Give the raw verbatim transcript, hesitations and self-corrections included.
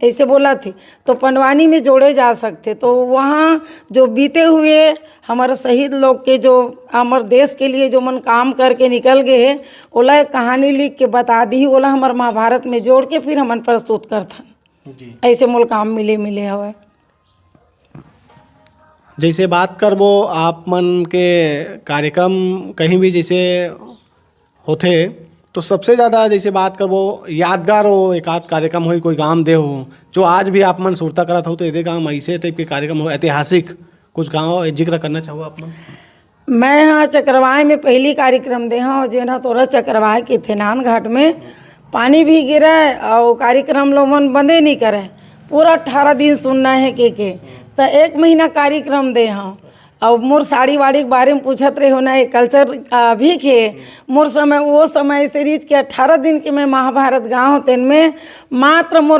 ऐसे बोला थी। तो पंडवानी में जोड़े जा सकते। तो वहाँ जो बीते हुए हमारे शहीद लोग के, जो हमारे देश के लिए जो मन काम करके निकल गए हैं, ओला एक कहानी लिख के बता दी, ओला हमारे महाभारत में जोड़ के फिर हमन प्रस्तुत करथन। जी। ऐसे मोल काम मिले मिले हवय। जैसे बात करबो आप मन के कार्यक्रम कहीं भी जैसे होथे, तो सबसे ज़्यादा जैसे बात करबो यादगार हो, एक आध कार्यक्रम होई, कोई गांव दे हो, जो आज भी आप मन सुरता करत हो, तो एदे गांव में ऐसे टाइप के कार्यक्रम हो, ऐतिहासिक कुछ गांव जिक्र करना चाहो आप मन? मैं हा चक्रवाय में पहली कार्यक्रम दे हूँ, जेन हा तोरा चक्रवाय के थे नांदघाट में। पानी भी गिरे और कार्यक्रम लोगन बंदे नहीं करे, पूरा अठारह दिन सुनना है के के। तो एक महीना कार्यक्रम दे हूँ। और मोर साड़ी वाड़ी के बारे में पूछत रहे हो ना, ये कल्चर अभी के, मोर समय, वो समय से रीच के अठारह दिन के मैं महाभारत गाँव, तेन में मात्र मोर